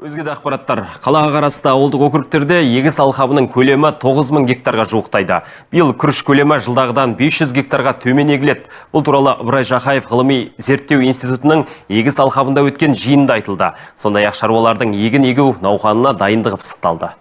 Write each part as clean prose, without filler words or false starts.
Өзге де ақпараттар. Қалаға қарасты ауылдық округтерде егіс алқабының көлемі 9000 гектарға жуықтайды. Биыл күріш көлемі жылдағыдан 500 гектарға төмен егіледі. Бұл туралы Ыбырай Жақаев ғылыми зерттеу институтының егіс алқабында өткен жиында айтылды. Сондай-ақ шаруалардың егін егу науқанына дайындығы пысықталды.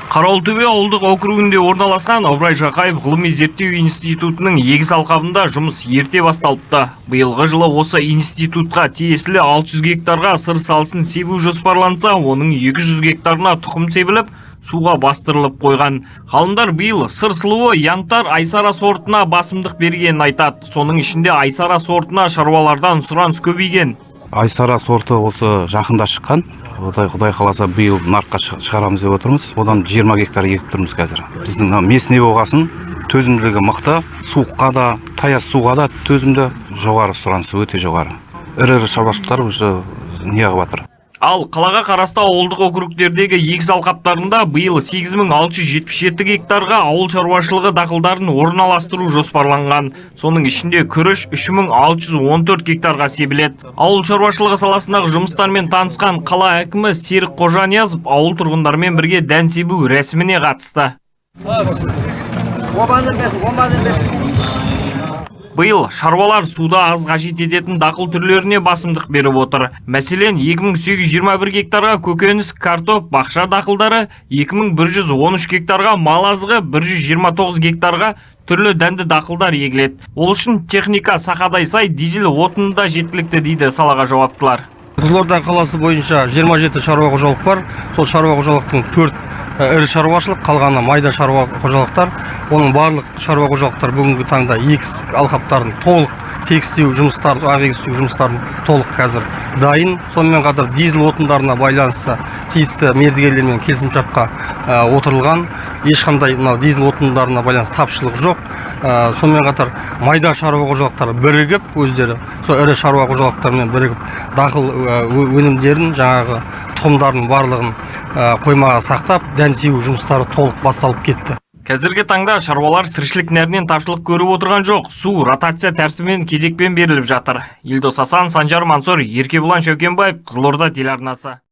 Қарауылтөбе ауылдық округінде орналасқан Ыбырай Жақаев ғылыми зерттеу институтының егіс алқабында жұмыс ерте басталыпты. Биылғы жылы осы институтқа тиесілі 600 гектарға сыр салысын себу жоспарланса, оның 200 гектарына тұқым себіліп, суға бастырылып қойған. Ғалымдар биыл сыр сұлуы Янтар Айсара сортына басымдық бергенін айтады. Соның ішінде Айсара сортына шаруалардан сұраныс көбейген. Айсара сорты осы жақында шыққан. Құдай қаласа, биыл нарыққа шығарамыз деп отырмыз. Одан 20 гектар егіп тұрмыз қазір. Біздің мына местный болғасын төзімділігі мықты, суыққа да, таяз суға да төзімді, жоғары, сұранысы өте жоғары. Ірі ірі шаруашылықтар уже неғып жатыр. Ал қалаға қарасты ауылдық округтердегі егіс алқаптарында биыл 8677 гектарға ауыл шаруашылығы дақылдарын орналастыру жоспарланған. Соның ішінде күріш 3614 гектарға себіледі. Ауыл шаруашылығы саласындағы жұмыстармен танысқан қала әкімі Серік Қожаниязов ауыл тұрғындарымен бірге дән себу рәсіміне қатысты. Биыл шаруалар суда аз қажет ететін дақыл түрлеріне басымдық беріп отыр. Мәселен, 2821 гектарға көкөніс, картоп, бақша дақылдары, 2113 гектарға мал азығы, 129 гектарға түрлі дәнді дақылдар егіледі. Ол үшін техника сақадай сай, дизель отыны да жеткілікті, дейді салаға жауаптылар. Қызылорда қаласы бойынша 27 шаруа қожалық бар. Сол шаруа қожалықтың 4 ірі шаруашылық, қалғаны майда шаруа қожалықтар. Оның барлық шаруа қожалықтар бүгінгі таңда егіс алқаптарын толық тегістеу жұмыстарын, ақ егістеу жұмыстарын толық қазір дайын. Сонымен қатар дизель отындарына байланысты тиісті мердігерлермен келісімшартқа отырылған. Ешқандай мынау дизель отындарына байланысты тапшылық жоқ. Сонымен қатар майда шаруа қожалықтары бірігіп, өздері сол ірі шаруа қожалықтарымен бірігіп дақыл өнімдерін, жаңағы тұқымдардың барлығын қоймаға сақтап, дән себу жұмыстары толық басталып кетті. Қазіргі таңда шаруалар тіршілік нәрінен тапшылық көріп отырған жоқ. Су ротация тәртібімен кезекпен беріліп жатыр. Елдос Асан, Санжар Мансұр, Еркебұлан Шөкенбаев, Қызылорда телеарнасы.